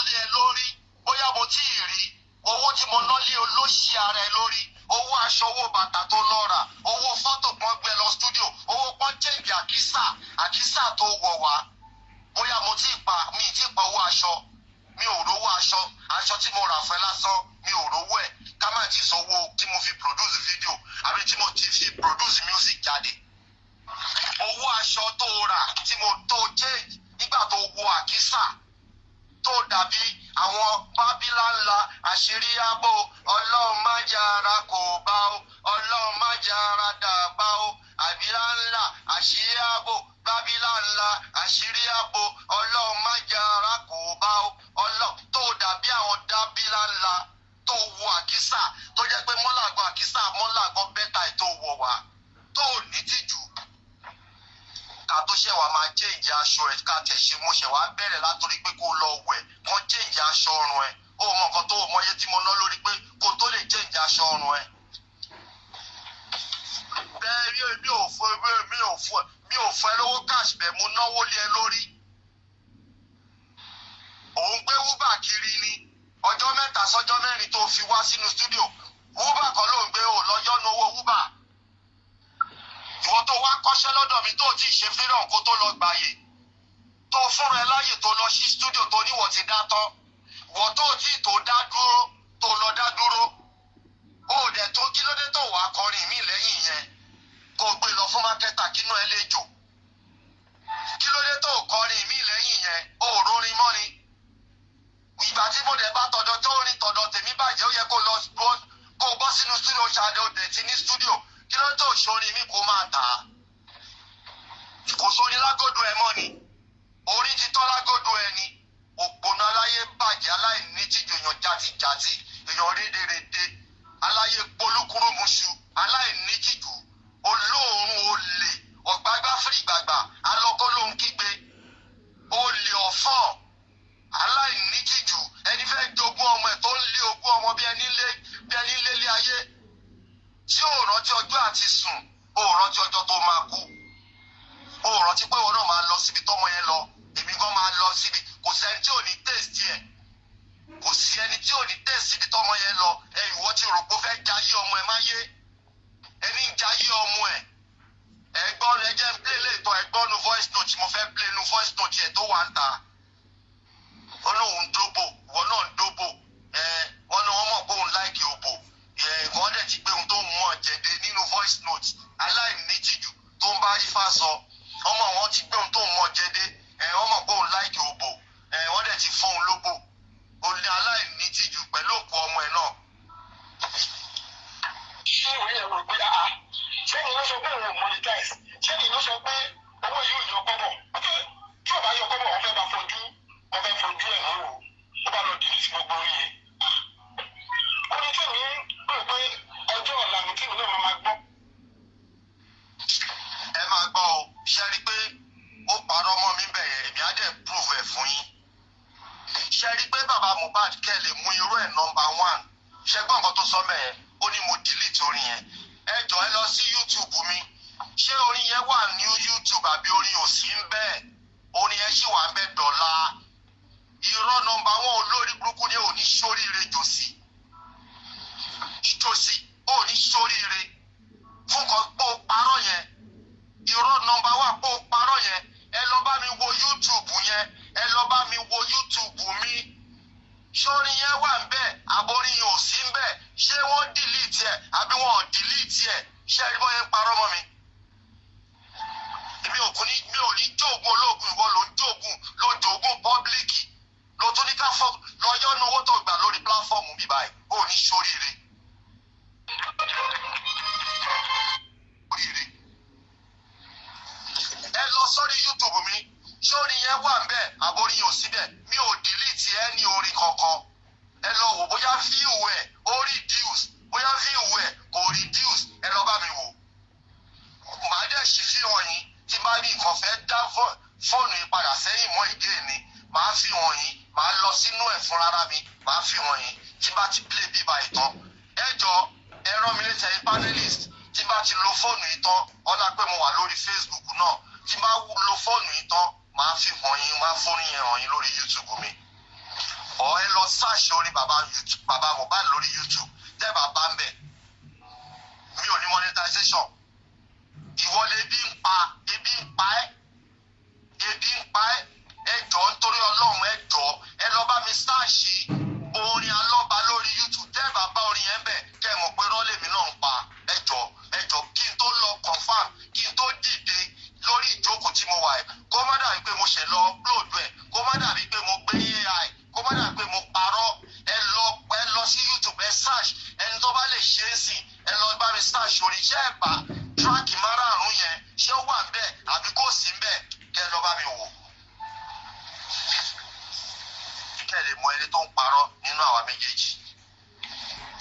lé ẹ lórí, bóyá mo tí ì rí owó tí mo ná lé olóṣì ara ẹ lórí, owó aṣọ, owó bàtà tó lọ rà, owó fọ́tò kan gbé lọ studio, owó kan change àkísà, àkísà tó wọ̀ wá, bóyá mo tí ì pa. Mi ì tí ì pa owó aṣọ, mi ò rówó aṣọ. Aṣọ tí mo rà fẹ́ lásán, mi ò rówó ẹ̀, ká má ti sọ owó tí mo fi produce video àbí tí mo ti fi produce music jáde. Owó aṣọ tó rà tí mo tó change nígbà tó wọ àkísà tó dàbí àwọn bábílà ńlá, àṣírí ààbò, ọlọ́run má jẹ́ ara kò bá o, ọlọ́run má jẹ́ ara dà bá o. Àbílà ńlá, àṣírí ààbò, bábílà ńlá, àṣírí ààbò, ọlọ́run má jẹ́ ara kò bá o. Ọlọ́run tó dàbí àwọn dábílà ńlá tó wọ àkísà tó jẹ́ pé mọ́làgbọ́n àkísà mọ́làgbọ́n bẹ́tà tó wọ̀ wá tó ní tìjú, ká tó ṣẹ̀ wá máa change aṣọ ẹ̀, ká tẹ̀ ṣe mo ṣẹ̀ wá bẹ̀rẹ̀ látòrí pé kó lọ wẹ̀, kán change aṣọ ọrùn ẹ̀. Ó mọ nǹkan tó mọ iye tí mo ná lórí pé kó tó lè change aṣọ ọrùn ẹ̀. Bẹ́ẹ̀ mi ò fún ẹ lówó cash, bẹ́ẹ̀ mo náwó lé ẹ lórí. Òun gbé Uber kiri ni ọjọ́ 3 sọ́jọ́ 4 tó fi wá sínú studio. Uber kan ló ń gbé, ò lọ yọ́nu owó Uber. Ìwọ tó wá kọ́ṣẹ́ lọ́dọ̀ mi tó ti ṣe freedom kó tó lọ gbàyè tó fúnra ẹ láyè tó lọ sí studio tó níwọ̀ ti dá tán, ìwọ tó tí tó dá dúró, tó lọ dá dúró, ó dẹ̀ tó kí ló dé tó wàá kọrin mí lẹ́yìn yẹn kó gbé lọ fún marketer kínú ẹ lè jò? Kí ló dé tó kọrin mí lẹ́yìn yẹn? Ó rórin mọ́ ni. Ìgbà tí mo dẹ̀ bá tọ̀dọ̀ tó rin tọ̀dọ̀ tèmi bàjẹ́, ó yẹ kó lọ kó bọ́ sínú studio ṣáde, ó dẹ̀ ti ní studio. Kí ló tó sórin mi kó máa tà á? Kò sórin lágòdò ẹ mọ́ ni, orin ti tọ́ lágòdò ẹ ni. Òpònà aláyé bàjẹ́, aláìní tìjú, èèyàn játijàti, èèyàn rédèrèdè, aláyé polúkúrúmuṣu, aláìní tìjú, olóòórùn, olè, ọ̀gbágbá fìrìgbàgbà, alọ́kọ́ ló ń kígbe, olè ọ̀fọ́n, aláìní tìjú, ẹni fẹ́ jogún ọmọ ẹ̀ tó ń lé ogún ọmọ bí ẹni lélé ayé, tí ò rántí ọjọ́ àti sùn, ò rántí ọjọ́ tó máa kú, ò rántí pé ìwọ náà máa lọ síbi tọ́mọ yẹn lọ, èmi gan máa lọ síbi. Kò sẹ́ni tí ò ní taste ẹ̀, kò sí ẹni tí ò ní taste ibi tọ́mọ yẹn lọ. Ẹ ìwọ ti rò pé ó fẹ́ jayé ọmọ ẹ má yé ẹni ń jayé ọmọ ẹ. Ẹ̀gbọ́n ẹ jẹ́ ń play léètọ́, ẹ̀gbọ́n nu voice note, mo fẹ́ play nu voice note ẹ̀ tó wà ń ta. Ó lóun dóbò, ìwọ náà ń dóbò. Ẹ wọn ní wọn mọ̀ pé òun like òbò ẹ, wọ́n dẹ̀ ti gbé ohun tó ń mọ̀ jẹ̀dẹ̀ nínú voice note. Aláìní tìjú tó ń bá ifá sọ, ọmọ wọn ti gbé ohun tó ń mọ̀ jẹ̀dẹ̀ ẹ, wọ́n mọ̀ pé òun like òbò ẹ, wọ́n dẹ̀ ti fún un lóbò. Ó ní aláìní tìjú pẹ̀lú òkú ọmọ ẹ̀ náà. Ṣé ìwé yẹn rò pé àá ṣé ìlú sọ pé òun monetize? Ṣé ìlú sọ pé owó yóò yọ kọ́bọ̀? Tí ò bá yọ kọ́bọ̀, wọ́n fẹ́ bá fojú, wọ́n fẹ́ fojú ẹ̀ níwò, ó bá lọ delete gbogbo orí yẹn. Ó ní tèmi rò pé ọjọ́ ọ̀la mi tèmi náà máa gbọ́. Ẹ máa gbọ́ o, ṣe rí i pé ó parọ́ mọ́ mi bẹ̀ yẹn, èmi á dẹ̀ prove ẹ̀ fún yín. Ṣe rí i pé bàbá Mohbad kẹ́ lè mú irú ẹ̀ number one? Ṣe gbọ́ nǹkan tó sọ mẹ́ẹ̀? Ó ní mo delete orin yẹn. Ẹ jọ, ẹ lọ sí YouTube mi. Ṣé orin yẹn wà ní YouTube àbí orin ò sí ń bẹ́ẹ̀? Orin yẹn ṣì wà ń bẹ́ẹ̀ dọ̀la. Irọ́ number one, olórí burúkú ni. Ò ní sóríire jòsí, jòsí, ò ní sóríire fún kan pé ó parọ́ yẹn. Irọ́ number one, pé ó parọ́ yẹn. Ẹ lọ bá mi wo YouTube yẹn, ẹ lọ bá mi wo YouTube mi. Sórin yẹn wà ń bẹ́ẹ̀ àbórin yẹn ò sí ń bẹ́ẹ̀? Ṣé wọ́n delete ẹ̀ àbí wọ́n ò delete ẹ̀? Ṣé ẹ rí bọ́ yẹn ń parọ́ mọ́ mi? Èmi ò kún ní, mi ò ní jóògùn olóògùn. Ìwọ ló ń jóògùn, ló jóògùn public, ló tún ní ká fọ lọ yọ́nu owó tó gbà lórí platform mi báyìí. Ó ní sóríire. Oríire. Ẹ lọ sórí YouTube mi, sórí yẹn wà ń bẹ́ẹ̀ àbórí yẹn ò síbẹ̀? Mi ò delete ẹ ní orin kankan. Ẹ lọ wò bóyá view ẹ ó reduce, bóyá view ẹ kò reduce. Ẹ lọ bá mi wò. Màá dẹ̀ ṣì fi hàn yín tí bá ní nǹkan fẹ́ dá fóònù yìí padà sẹ́yìn mọ́ ìgé ni, màá fi hàn yín, màá lọ sínú ẹ̀ fúnra mi, màá fi hàn yín tí bá ti play bíbá ìtàn. Ẹ jọ, ẹ rán mi létí, ẹ̀yin panelist, tí bá ti lo fóònù yìí tán, ọlá pé mo wà lórí Facebook náà, tí bá lo fóònù yìí tán, màá fi hàn yín, màá fóònù yẹn hàn yín lórí YouTube mi. Ọ̀ ẹ lọ search orin bàbá YouTube, bàbá Mohbad lórí YouTube, tẹ́ bàbá ń bẹ̀. Mi ò ní monetization. Ìwọ lè bí ń pa, ebi ń pa ẹ́, ebi ń pa ẹ́. Ẹ jọ̀ọ́, nítorí Ọlọ́run, ẹ jọ̀ọ́, ẹ lọ bá mi search orin Alọ́ba lórí YouTube. Tẹ́ bàbá orin yẹn bẹ̀, kẹ́ ẹ mọ̀ pé rọ́lẹ̀ mi náà ń pa. Ẹ jọ̀ọ́, ẹ jọ̀ọ́, kí n tó lọ confirm, kí n tó dìde lórí ìjókòó tí mo wà ẹ̀, kó má dàbí pé mo ṣẹ̀ lọ upload ẹ̀, kó má dàbí pé mo gbé AI, kó má dàbí pé mo parọ́. Ẹ lọ, ẹ lọ sí YouTube, ẹ search. Ẹni tó bá lè ṣe é sìn, ẹ lọ bá mi search orin. Ṣé ẹ bá track márààrún yẹn, ṣé ó wà ń bẹ̀ àbí kò sí ń bẹ̀? Kẹ́ ẹ lọ bá mi wò, kẹ́ ẹ lè mọ ẹni tó ń parọ́ nínú àwa méjèèjì,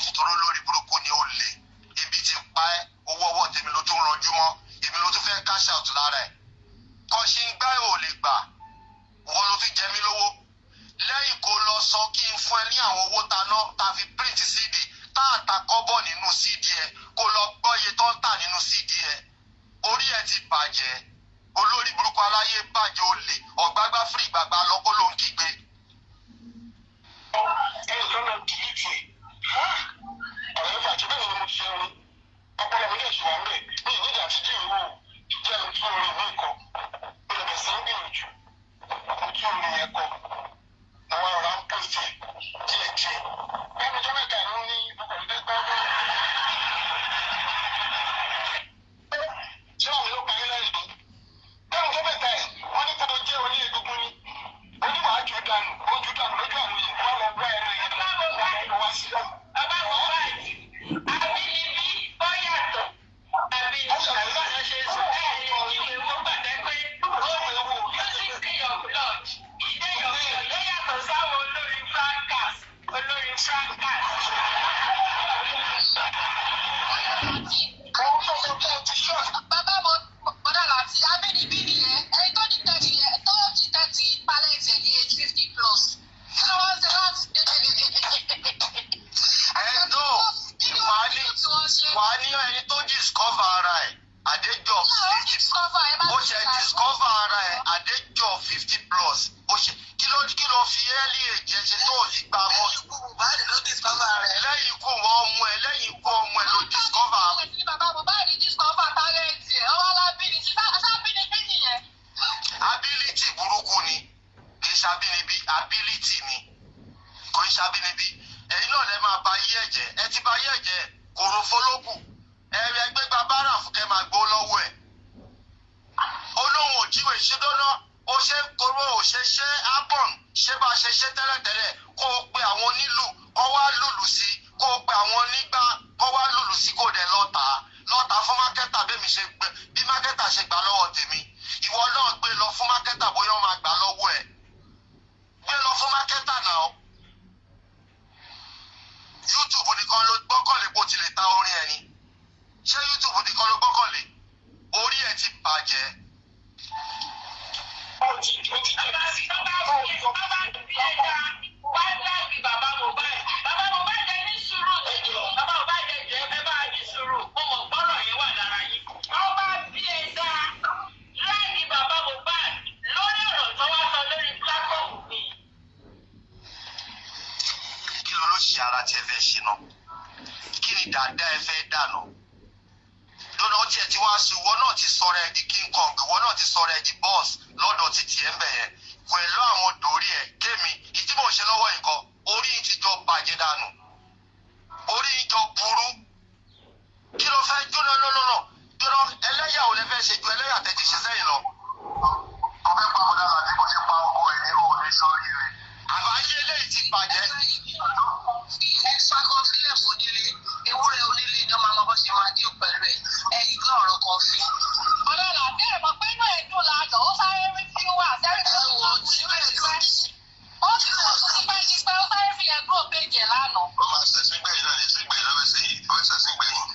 nítorí olórí burúkú ni ó lè. Ebi ti pa ẹ́, owó ọwọ́ tèmi ló tún ranjú mọ́, èmi ló tún fẹ́ cash out lára ẹ̀. Kọ́ ṣe ń gbá ò lè gbà, wọ́n ló tún jẹ mí lówó lẹ́yìn kó lọ sọ kí n fún ẹ ní àwọn owó ta ná ta fi print CD, tá a ta kọ́bọ̀ nínú CD ẹ, kó lọ gbọ́ iye tó ń tà nínú CD ẹ. Orí ẹ ti bàjẹ́, olórí burúkú, aláyé bàjẹ́, olè ọ̀gbágbá fúri gbàgbà lọ́kọ́ ló ń kígbe. Ẹnì kan lọ delete ẹ̀. Ọ̀rọ̀ yẹn fàájì bẹ́ẹ̀ ni mo ṣe orin. Ọpọlọ mi dẹ̀ ṣì wà ń bẹ̀. Mi ì nídìí àti jíìrì wò jẹ́ mi tún orin mi kọ. Mo lè bẹ̀ sí ń gbìyànjú. Mo tún orin yẹn kọ. Àwọn ọ̀rọ̀ à ń post ẹ̀ díẹ̀díẹ̀. Lẹ́nu ọjọ́ mẹ́ta ló ní ọkọ̀ dídé gbọ́ lórí. Ṣé àwọn ló parí lẹ́yìn mi? Lẹ́nu ọjọ́ mẹ́ta ẹ̀, wọ́n ní kó jẹ́ oní egungun ni. Oníwàá jù dànù, ó jù dànù lójú àwọn èèyàn. Wọ́n lọ wá ẹran yẹn lọ, wọ́n lọ wá sí. Bàbá Mohbad, àbínibí ó yàtọ̀. Àbí àbí ṣe sọ ẹ̀ lè jíwèé wó gbàgbé pé music dey your blood. E dey your blood. Ó yàtọ̀ sáwọn olórin fracas. Olórin fracas. Bàbá mo bọ́dà láti abínibí nìyẹn, ẹni tó di thirty yẹn, tó di 30 talent ẹ̀ ní age 50 plus. Kí ló wá ń ṣe láti? Ẹ no, wàá ní ẹni tó discover ara ẹ̀ àdéjọ 50, ó ṣe discover ara ẹ̀ àdéjọ 50 plus. Ó ṣe kí ló fi early age ẹ ṣe tó ò fi gbà mọ́? Lẹ́yìn ikú Mohbad ló discover rẹ̀. Lẹ́yìn ikú wọn ọmọ ẹ, lẹ́yìn ikú ọmọ ẹ ló discover. Bàbá Mohbad discover talent ẹ̀, ọwọ́ alábìnrin sábìnibí nìyẹn. Ability burúkú ni, kì í ṣàbínibí, ability ni, kò í ṣàbínibí. Ẹ̀yin náà lẹ máa ba ayé ẹ̀jẹ̀, ẹ ti ba ayé ẹ̀jẹ̀ kòròfo lókù. Ẹ̀rẹ̀ ẹgbẹ́gba bára fún kẹ́ máa gbó lọ́wọ́ ẹ̀. Olóhùn òjíwèé ṣe dáná, ó ṣe ń korò, ò ṣe ṣe album, ṣé bá a ṣe ṣe tẹ́lẹ̀tẹ́lẹ̀, kó o pe àwọn onílù kó wá lùlù sí, kó o pe àwọn onígbà kó wá lùlù sí, kó o dẹ̀ lọ́ta lọ́ta fún marketer. Bẹ́ẹ̀ mi ṣe gbẹ bí marketer ṣe gbà lọ́wọ́ tèmi, ìwọ náà gbé lọ fún marketer, bóyá wọ́n máa gbà lọ́wọ́ ẹ̀. Gbé lọ fún marketer náà. YouTube nìkan ló gbọ́kànlé bó ti lè ta orin ẹ̀ ni? Ṣé YouTube nìkan ló gbọ́kànlé? Orí ẹ̀ ti bàjẹ́. Ó ti jẹ́ Bàbá bàbá bí ẹja wá láti bàbá Mohbad. Bàbá Mohbad, ẹ ní sùúrù. Bàbá Mohbad, ẹ jẹ́ ẹ bá ní sùúrù. Mo mọ̀ gbọ́rọ̀ yẹn wà lára yín. Ọba bí ẹja láti bàbá Mohbad lórí ọ̀rọ̀ tó wá sọ lórí platform mi. Kí ló ló ṣe ara tí ẹ fẹ́ ṣe náà? Kí ni dáadáa ẹ fẹ́ dànù lọ́nà ọtí ẹ ti wá sí? Ìwọ náà ti sọ̀rọ̀ ẹ di King Kong, ìwọ náà ti sọ̀rọ̀ ẹ di boss lọ́dọ̀ títí ẹ ń bẹ̀ yẹn pẹ̀lú àwọn dòrí ẹ kémi ìdí mò ń ṣe lọ́wọ́ nǹkan. Orí yìí ti jọ bàjẹ́ dànù, orí yìí jọ burú. Kí ló fẹ́ jóná lọ́nà jóná? Ẹlẹ́yà ò lè fẹ́ ṣe ju ẹlẹ́yà tẹ́ ti ṣe sẹ́yìn lọ. Mo fẹ́ pa ọ̀dà àti bó ṣe pa ọkọ ẹ̀ ní òun ní sórí rẹ̀. Àbáyé eléyìí ti bàjẹ́. Fi extra kan sílẹ̀ fún onílé, ewúrẹ́ onílé ni wọ́n máa mọ bó ṣe máa dín pẹ̀lú ẹ̀. Ẹ̀yìn náà ọ̀rọ̀ kan fi. Bọ́dà láti ẹ̀ mọ̀ pé inú ẹ̀ dùn lánàá, ó sáré rí viewers, sáré Ẹ wo tí ó lè lò ní. Ó ti sọ tipẹ́ tipẹ́, ó sáré fi yẹn grow page ẹ̀ lánàá. Ó máa ṣẹ̀sìn gbẹ̀yìn náà ní sígbẹ̀yìn lọ́wọ́ sí yìí, ó ṣẹ̀sìn gbẹ̀yìn.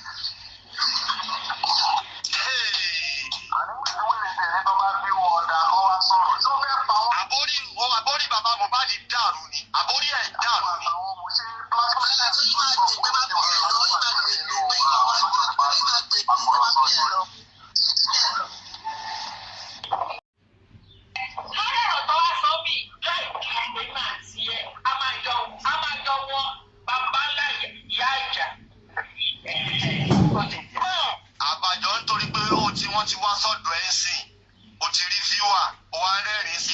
Hey! Àní wíwí lè tẹ̀lé.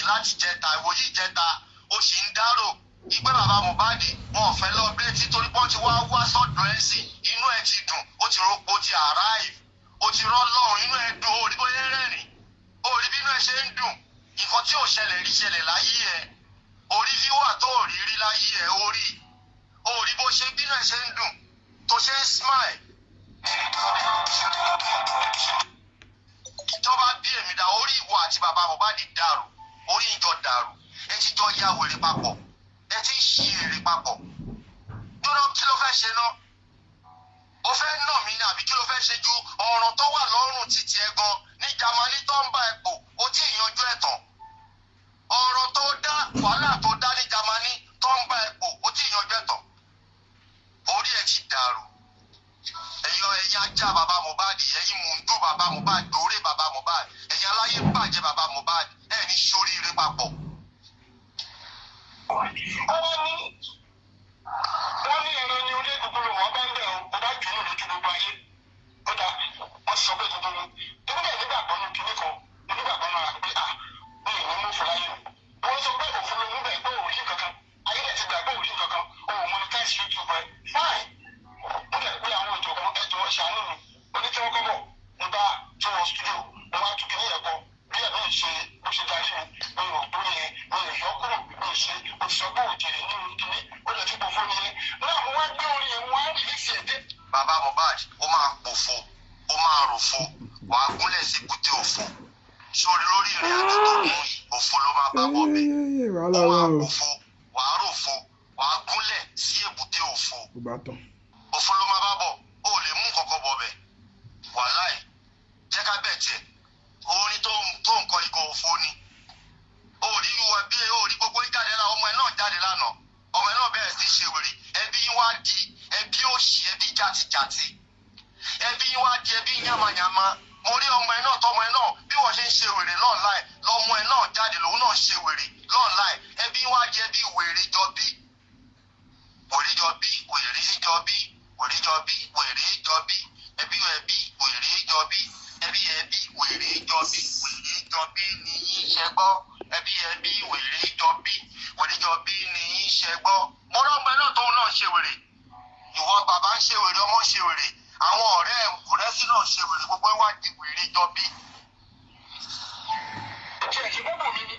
Láti jẹta, ìwòyí jẹta, ó sì ń dárò ìgbẹ́ bàbá Mohbad. Wọn ò fẹ́ lọ bẹ́ẹ̀ tí torí pọ́n ti wá wá sọ́dọ̀ ẹ̀ sí. Inú ẹ̀ ti dùn, ó ti rò pé ó ti arrive, ó ti rọ́ lọ́rùn, inú ẹ̀ dùn, ó rí bóyá rẹ́rìn, ó rí bí inú ẹ̀ ṣe ń dùn. Nǹkan tí ò ṣẹlẹ̀ rí ṣẹlẹ̀ láyé ẹ̀, orí fíwà tó ò rí rí láyé ẹ̀, ó rí bó ṣe bínú ẹ̀ ṣe ń dùn, tó ṣe ń smile. Ìjọba bí èmi dá, orí ìwọ àti bàbá Mohbad dàrú, orí ìjọ dàrú. Ẹ ti jọ ya wèrè papọ̀, ẹ ti ń ṣi èrè papọ̀. Dúró, kí ló fẹ́ ṣe náà? Ó fẹ́ nà mí ní àbí kí ló fẹ́ ṣe ju ọ̀ràn tó wà lọ́rùn títí ẹ gan ní Jámánì tó ń bá ẹ pò ó tí ì yanjú ẹ̀ tán? Ọ̀rọ̀ tó dá, wàhálà tó dá ní Jámánì tó ń bá ẹ pò ó tí ì yanjú ẹ̀ tán. Orí ẹ ti dàrú. Ẹ̀yin, ẹ̀yin ajá bàbá Mohbad, ẹ̀yin mùndú bàbá Mohbad, dòrè bàbá Mohbad, ẹ̀yin aláyé bàjẹ́ bàbá Mohbad, ẹ̀ ní sóríire papọ̀. Ó wá ní wọ́n ní ẹran ní orí gbogbo rẹ̀, wọ́n bá ń bẹ̀ ọ́, ó bá jù ú lójú gbogbo ayé. Ó dá wọ́n sọ pé gbogbo wọn èmi dẹ̀ nígbàgbọ́ ní kinní kan, nígbàgbọ́ náà pé à mi ò ní mú fúláyé mi. Wọ́n sọ pé òfin ló mú bẹ́ẹ̀ pé òrí kankan, ayé dẹ̀ ti gbà pé òrí kankan, òun monetize YouTube rẹ̀, fine. Mo dẹ̀ pé àwọn ìjọ̀gbọ́n, ẹjọ́ ṣàánú mi, onítẹ̀wọ́ kọ́bọ̀ mo bá tún wọ studio, mo wá tún kinní yẹn kọ bí ẹ̀mí ṣe bó ṣe darí mi. Mi ò tó yẹn, mi ò yọ kúrò, mi ò ṣe. Mo ti sọ pé òjèrè nínú kinní, ó lè tún bọ̀ fún mi yẹn náà. Mo wá gbé orin yẹn, mo wá release ẹ̀ dé. Bàbá Mohbad, ó máa pòfo, ó máa ròfo, wàá gúnlẹ̀ sí èbúté òfo sórí lórí ìrìn àjò tó mú yìí. Òfo ló máa bá bọ̀ bẹ́ẹ̀. Wàhálà Ó wà máa o. pòfo, wàá ròfo, wàá gúnlẹ̀ sí èbúté òfo. Kò bá tán. Òfo ló máa bá bọ̀, ó lè mú kankan bọ̀ bẹ̀. Wàláì, jẹ́ ká bẹ̀ tiẹ̀. Orin tó ń kọ ikọ̀ òfo ni. Ó rí ìwà bí ó rí gbogbo yín jáde lánàá, ọmọ ẹ náà jáde lánàá, ọmọ ẹ náà bẹ̀rẹ̀ sí ṣe wèrè. Ẹbí yín wá di ẹbí òṣì, ẹbí jàtijàti, ẹbí yín wá di ẹbí yàmàyàmà. Mo rí ọmọ ẹ náà, tọmọ ẹ náà, bí wọ́n ṣe ń ṣe wèrè l'online lọmọ ẹ náà jáde, lòun náà ṣe wèrè l'online. Ẹbí yín wá di ẹbí wèrè jọ bí wèrè jọ bí wèrè jọ bí wèrè jọ bí wèrè jọ bí ẹbí ẹbí wèrè jọ bí ẹbí ẹbí wèrè jọ bí wèrè jọ bí ní yín ṣe gbọ́. Ẹbí ẹbí wèrè jọ bí wèrè jọ bí ní yín ṣe gbọ́. Mo rí ọmọ ẹ náà tóun náà ṣe wèrè. Ìwọ bàbá ń ṣe wèrè, ọmọ ń ṣe wèrè, àwọn ọ̀rẹ́ kùrẹ́sì náà ṣe wèrè, gbogbo ẹ̀ wá di wèrè jọ bí. Ṣe ṣe gbogbo mi ni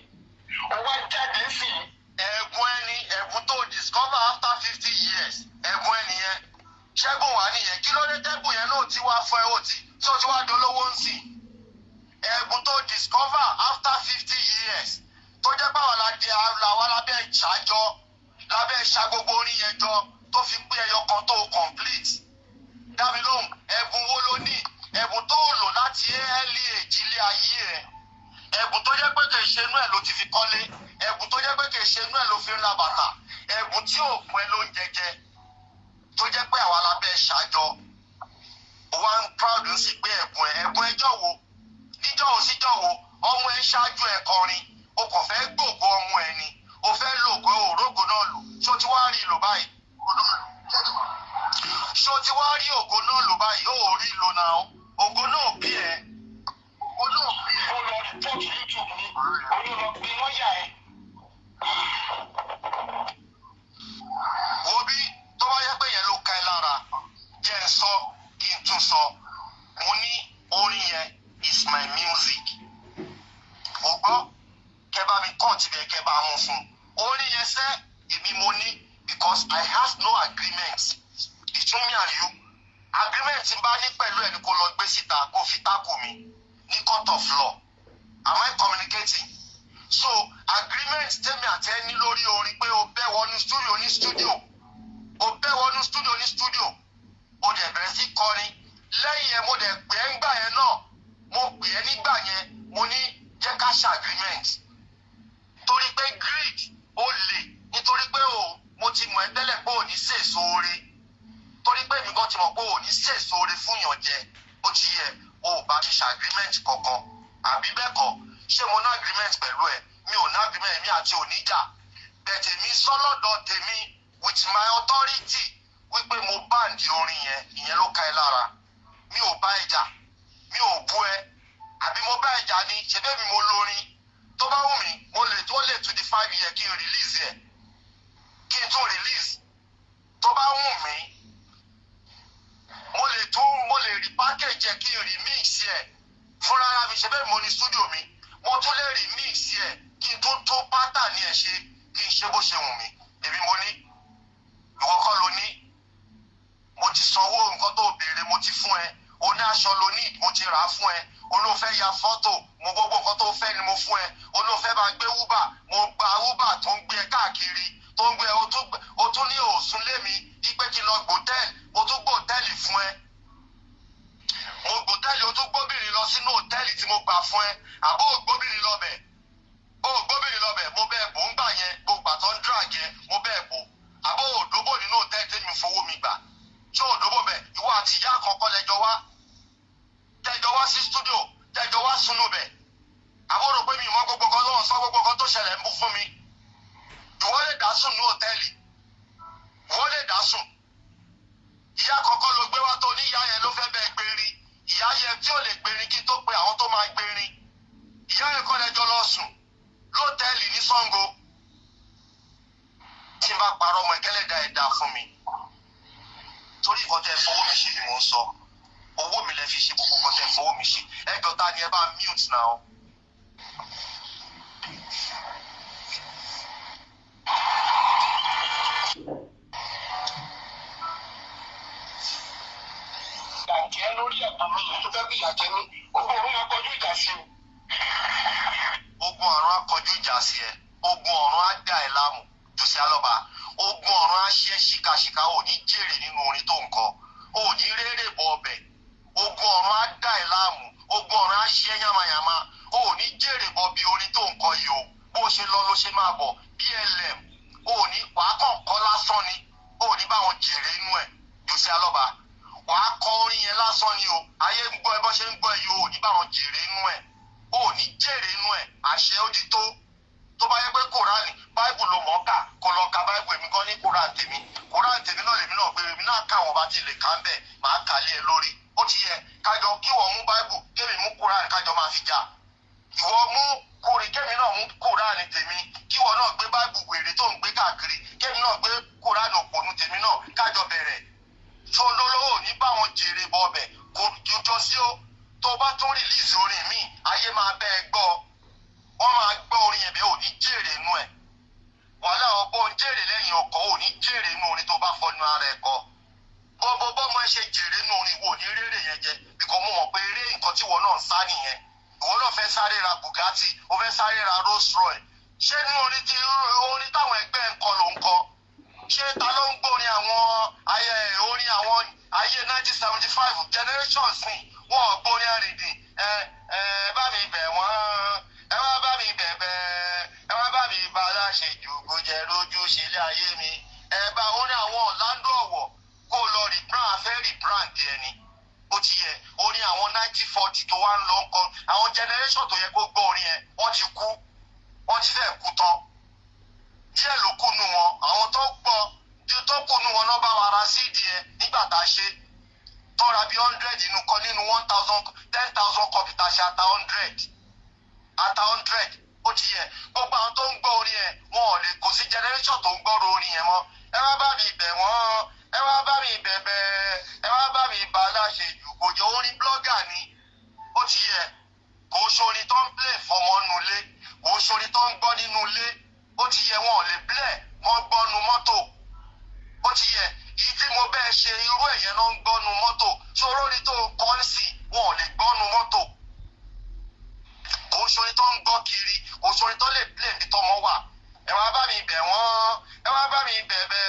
ó wá jáde sí i. Ẹ̀bùn ẹni, ẹ̀bùn tó discover after 50 years, ẹ̀bùn ẹni yẹn, ṣẹ́gun wà nìyẹn. Kí ló dé tẹ́bùn yẹn náà ti wá fún ẹ, ó ti tí ó ti wá dolówó ń sìn? Ẹ̀bùn tó discover after 50 years, tó jẹ́ báwa la di làwa lábẹ́ ìṣàjọ, lábẹ́ ìṣà gbogbo orin yẹn jọ, tó fi pé ẹyọ kan tó complete. Dámi lóhùn, ẹ̀bùn wo ló ní? Ẹ̀bùn tó lò láti early age ilé ayé ẹ̀, ẹ̀bùn tó jẹ́ pé kì í ṣe inú ẹ̀ ló ti fi kọ́lé, ẹ̀bùn tó jẹ́ pé kì í ṣe inú ẹ̀ ló fi ń ra bàtà, ẹ̀bùn tí ò pẹ́ ló ń jẹjẹ, tó jẹ́ pé àwa la bẹ́ ṣàjọ, wá ń proud ń sì pé ẹ̀bùn ẹ̀. Ẹ̀bùn ẹjọ́ wo? Níjọ́ wo síjọ́ wo? Ọmọ ẹ̀ ṣáájú ẹ̀ kọrin, o kàn fẹ́ gbògo ọmọ ẹ̀ ni, o fẹ́ lògo òrógo náà lò. Ṣó ti wá rí lò báyìí? Ṣó ti wá rí ògo náà lò báyìí? Ó rí lò náà, ògo náà bí ẹ. Ògo náà bí ẹ. Ó lọ report YouTube mi, ó lọ pe lọ́ọ̀yà ẹ̀. Wo bí, tó bá yẹ pé yẹn ló ka ẹ lára, jẹ́ ẹ sọ kí n tún sọ. Mo ní orin yẹn is my music. O gbọ́, kẹ bá mi kọ́ tibẹ̀, kẹ bá mú fún orin yẹn sẹ́. Èmi mo ní because I have no agreement between me and you. Agreement tí n bá ní pẹ̀lú ẹ̀ ni kó lọ gbé síta, kó fi tákù mi ní court of law. Am I communicating? So agreement tèmi àti ẹ ní lórí orin pé o bẹ́ wọnú studio ní studio, o bẹ́ wọnú studio ní studio, o dẹ̀ bẹ̀rẹ̀ sí kọrin lẹ́yìn ẹ̀. Mo dẹ̀ pè é ńgbà yẹn náà, mo pè é nígbà yẹn, mo ní jẹ́ ká ṣe agreement, torí pé greed ó lè, nítorí pé o mo ti mọ̀ ẹ́ tẹ́lẹ̀ pé ò ní sèso oore, torí pé èmi gan ti mọ̀ pé ò ní sèso oore fún yàn jẹ. Ó ti yẹ o ò bá mi ṣe agreement kankan, àbí bẹ́ẹ̀ kọ́? Ṣé mo ní agreement pẹ̀lú ẹ? Mi ò ní agreement, mi àti oníjà bẹ̀tẹ̀ mi sọ́lọ́dọ̀ tèmi with my authority wípé mo ban orin yẹn. Ìyẹn ló ka ẹ lára. Mi ò bá ẹ jà, mi ò bú ẹ, àbí mo bá ẹ jà ni? Ṣebí mi mo lórin. Tó bá wù mí, mo lè tó lè tún di 5 year kí n release ẹ̀, kí n tún release. Tó bá wù mí, mo lè tún, mo lè repackage ẹ̀, kí n remix ẹ̀ fúnra mi. Ṣe bẹ́ẹ̀, mo ní studio mi, mo tún lè remix ẹ̀, kí n tún tún pattern ẹ̀ ṣe, kí n ṣe bó ṣe wù mí. Èmi mo ní, ìwọ kọ́ ló ní. Mo ti sanwó nǹkan tó béèrè, mo ti fún ẹ. O ní aṣọ ló ní, mo ti rà á fún ẹ. O ló fẹ́ ya fọ́tò, mo gbogbo nǹkan tó fẹ́ ni mo fún ẹ. O ló fẹ́ máa gbé Uber, mo gba Uber tó ń gbé ẹ káàkiri, tó ń gbé ẹ. O tún ní òsùn lé mi ipe kí n lọ gbòtẹ́ẹ̀lì, o tún gbòtẹ́ẹ̀lì fún ẹ, mo gbòtẹ́ẹ̀lì. O tún gbóbìnrin lọ sínú òtẹ́ẹ̀lì tí mo gbà fún ẹ, àbó ò gbóbìnrin lọ bẹ̀? Ó gbóbìnrin lọ bẹ̀. Mo bẹ́ẹ̀ bò ń gbà yẹn, gbogbo àtọ́ ń drag yẹn, mo bẹ́ẹ̀ bò. Àbó òdòbò nínú òtẹ́ẹ̀lì tẹ́mi fowó mi gbà? Ṣé òdòbò bẹ̀? Ìwọ àti ìyá àkọ́kọ́ lẹ́jọ́ wá, tẹ́jọ́ wá sí studio, tẹ́jọ́ wá sunu bẹ̀. Àbó rò pé mi mọ gbogbo kan lọ́wọ́ sọ gbogbo kan tó ṣẹlẹ̀ ń bú fún mi? Ìwọ lè dá sùn ní òtẹ́ẹ̀lì, ìwọ lè dá sùn. Ìyá àkọ́kọ́ ló gbé wá, tó ní ìyá yẹn ló fẹ́ bẹ́ẹ̀ gbérin. Ìyá yẹn tí ò lè gbérin, kí tó pe àwọn tó máa gbérin. Ìyá yẹn kọ́ lẹ́jọ́ lọ sùn lọ́tẹ́ẹ̀lì ní Ṣàngó. Tí n bá parọ́ ọmọ ẹ̀kẹ́lẹ́dà ẹ̀dá fún mi, torí nǹkan tẹ́ ẹ fowó mi ṣe ni mò ń sọ. Owó mi lẹ fi ṣe gbogbo nǹkan tẹ́ ẹ fowó mi ṣe. Ẹjọ́, ta ni ẹ bá mute now? Ìyàjẹ́ lórí ẹ̀bùn mi yìí tó fẹ́ bí ìyàjẹ́ mi, ogun ọ̀run máa kọjú ìjà sí o. Ogun ọ̀run á kọjú ìjà sí ẹ, ogun ọ̀run á dà ẹ́ láàmú. Jòsí Alọ́ba, ogun ọ̀run á ṣe é ṣìkàṣìkà. Ò ní jèrè nínú orin tó ń kọ, ò ní rérè bọ ọbẹ̀. Ogun ọ̀run á dà ẹ́ láàmú, ogun ọ̀run á ṣe é yàmàyàmà. Ò ní jèrè bọ bí orin tó ń kọ yìí o. Bó ṣe lọ ló ṣe máa bọ̀. Blm ò ní, wàá kàn kọ́ lásán ni, ò ní báwọn jèrè inú ẹ̀. Jòsí Alọ́ba, wàá kọ orin yẹn lásán ni o. Ayé ń gbọ́ ẹ, bọ́ ṣe ń gbọ́ ẹ yìí, ò ní báwọn jèrè inú ẹ̀, ò ní jèrè inú ẹ̀. Àṣẹ ó di tó. Tó bá yẹ pé Kòránì, Báìbù ló mọ̀ ọ́ kà, kó lọ ka Báìbù. Èmi gan ní Kòrán tèmi, Kòrán tèmi náà lèmi náà gbé, èmi náà kà wọ́n bá ti lè kà ń bẹ̀, máa kà lé ẹ lórí. Ó ti yẹ kájọ kí wọ́n mú Báìbù, kémi mú Kòrán, kájọ máa fi jà. Ìwọ mú kórè, kémi náà mú Kòrán tèmi, kí wọ́n náà gbé Báìbù wèrè tó ń gbé káàkiri, kémi náà gbé Kòrán òpònú tèmi náà, kájọ bẹ̀rẹ̀. Tó lólówó ní báwọn jèrè bọ ọbẹ̀ kò jọ sí ó. Tó bá tún release orin míì, ayé máa bẹ́ ẹ gbọ́, wọ́n máa gbọ́ orin yẹn bẹ́ẹ̀, ò ní jèrè inú ẹ̀. Wàhálà ọgbọ́n ń jèrè lẹ́yìn ọkọ̀, ò ní jèrè inú orin tó bá fọnú ara ẹ̀ kọ. Bọ́bọ́ bọ́mọ ẹ ṣe jèrè inú orin, ìwọ ò ní rérè yẹn jẹ bíkọ́ mo mọ̀ pé eré nǹkan tí ìwọ náà ń sá nìyẹn. Ìwọ náà fẹ́ sáré ra Bugatti, ó fẹ́ sáré ra Rolls Royce. Ṣé nínú orin tí orin táwọn ẹgbẹ́ ń kọ ló ń kọ? Ṣé ta ló ń gbórin àwọn ayé, orin àwọn ayé 1975 generation sìn? Wọn ò gbórin àrìndìn. Ẹ ẹ bá mi bẹ̀ wọ́n, ẹ wá bá mi bẹ̀bẹ̀, ẹ wá bá mi bá aláṣẹ jù kó jẹ lójú ṣe ilé ayé mi. Ẹ bá orin àwọn Orlando Ọ̀wọ̀, kó lọ rebrand, afẹ́ rebrand ẹni. Ó ti yẹ orin àwọn 1940 tó wá ń lọ ń kọ. Àwọn generation tó yẹ kó gbọ́ orin yẹn, wọ́n ti kú, wọ́n ti fẹ́ kú tán. Díẹ̀ ló kù nù wọn. Àwọn tó gbọ́ tó kù nù wọn náà bá wa ra CD ẹ nígbà tá a ṣe tọ́ra bí 100 inú kan nínú 1,000, 10,000 copy tá a ṣe, ata 100, ata 100. Ó ti yẹ gbogbo àwọn tó ń gbọ́ orin yẹn, wọn ò lè kò sí generation tó ń gbọ́rọ̀ orin yẹn mọ́. Ẹ wá bá mi bẹ̀ wọ́n, ẹ wá bá mi bẹ̀bẹ̀, ẹ wá bá mi bá aláṣẹ jù kò jẹ́. Orin blogger ni. Ó ti yẹ kò sórin tó ń play fọmọ nulẹ̀, kò sórin tó ń gbọ́ nínú ilé. Ó ti yẹ wọn ò lè play, wọ́n gbọ́nu mọ́tò. Ó ti yẹ ìyí tí mo bẹ́ẹ̀ ṣe, irú ẹ̀yẹn náà ń gbọ́nu mọ́tò. Ṣòro ni tó kọ́ ń sì, wọn ò lè gbọ́nu mọ́tò. Kò sórin tó ń gbọ́ kiri, kò sórin tó lè play níbi tọ́mọ wà. Ẹ wá bá mi bẹ̀ wọ́n, ẹ wá bá mi bẹ̀bẹ̀,